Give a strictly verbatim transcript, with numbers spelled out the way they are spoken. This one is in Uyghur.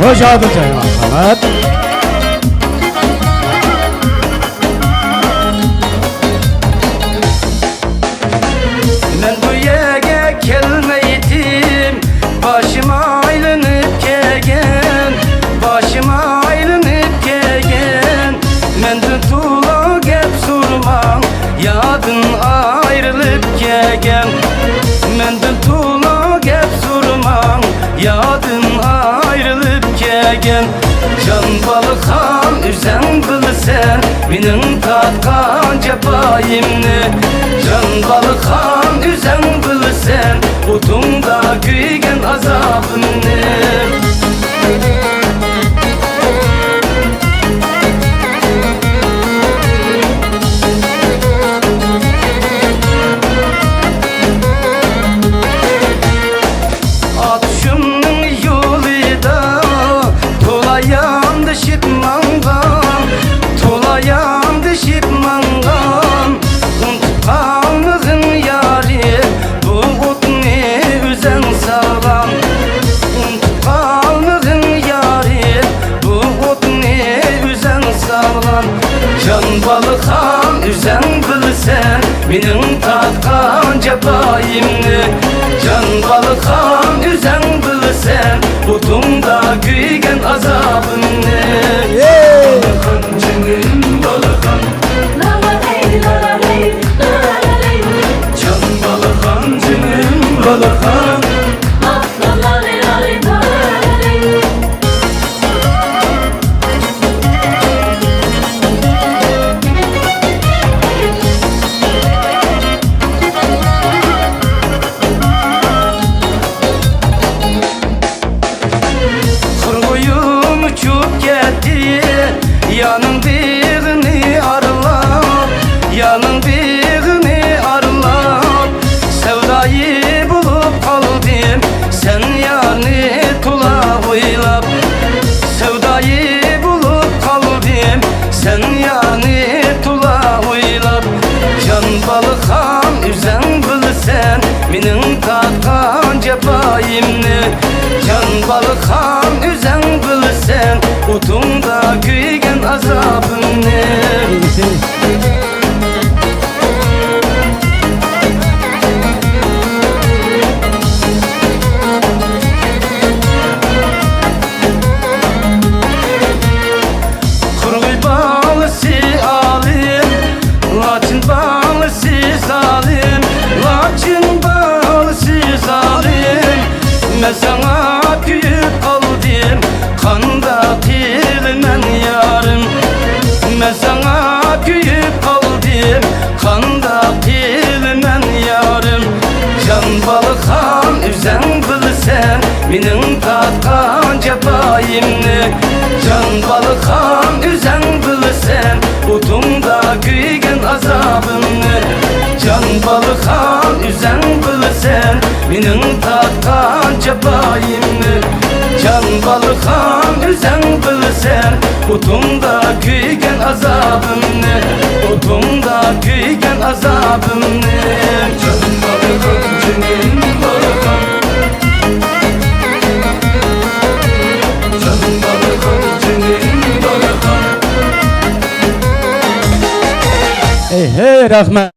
خوش ئادىل جايغا سالات. مەن بۇ يەرگە كەلمەيتتىم، باشىم ئايلىنىپ كەلگەن، باشىم ئايلىنىپ كەلگەن. مەندىن تولا گەپ سورىماڭ، يادىن ئايرىلىپ كەلگەن. مەندىن تولا گەپ سورىماڭ، يادىن ئايرىلىپ كەلگەن. جان بالىخان، ئۆزەڭ بىلىسەن مېنىڭ تارتقان جاپايىمنى. جان بالىخان، ئۆزەڭ بىلىسەن ئوتۇڭدا كۆيگەن ئازابىمنى. ئاتۇشۇمنىڭ يولىدا تولا ياندىشىپ ماڭغان، تولا ياندىشىپ ماڭغان. ئۇنتۇپ قالمىغىن يارىم، بۇ ئوتنى ئۆزەڭ ساغلام. ئۇنتۇپ قالمىغىن يارىم، بۇ ئوتنى ئۆزەڭ ساغلام. جان بالىخان، ئۆزەڭ بىلىسەن مېنىڭ تارتقان جاپايىمنى. جان بالىخان، ئۆزەڭ بىلىسەن ئوتۇڭدا كۆيگەن ئازابىمنى. بالىخان، جېنىم بالىخان. جان بالىخان، جېنىم بالىخان. قىرغۇيۇم ئۇچۇپ كەتتى، يارنىڭ بېغىنى ئارىلاپ، يارنىڭ بېغىنى ئارىلاپ. سەۋدايى بولۇپ قالدىم سەن يارنى تولا ئويلاپ. سەۋدايى بولۇپ قالدىم سەن يارنى تولا ئويلاپ. جان بالىخان، ئۆزەڭ بىلىسەن مېنىڭ تارتقان جاپايىمنى. جان بالىخان، ئۆزەڭ بىلىسەن ئوتۇڭدا كۆيگەن ئازابىمنى. قىرغۇي بالىسى ئالىم، لاچىن بالىسى زالىم، لاچىن بالىسى زالىم. مەن ساڭا كۆيۈپ قالدىم، قانداق قىلىمەن يارىم؟ مەن ساڭا كۆيۈپ قالدىم، قانداق قىلىمەن يارىم؟ جان بالىخان، ئۆزەڭ بىلىسەن مېنىڭ تارتقان جاپايىمنى. جان بالىخان، ئۆزەڭ بىلىسەن ئوتۇڭدا كۆيگەن ئازابىمنى. جان بالىخان، ئۆزەڭ بىلىسەن مېنىڭ تارتقان جاپايىمنى. جان بالىخان، ئۆزەڭ بىلىسەن ئوتۇڭدا كۆيگەن ئازابىمنى. ئوتۇڭدا كۆيگەن ئازابىمنى. جان بالىخان، جېنىم بالىخان. جان بالىخان، جېنىم بالىخان. ئەي ھەي، رەھمەت.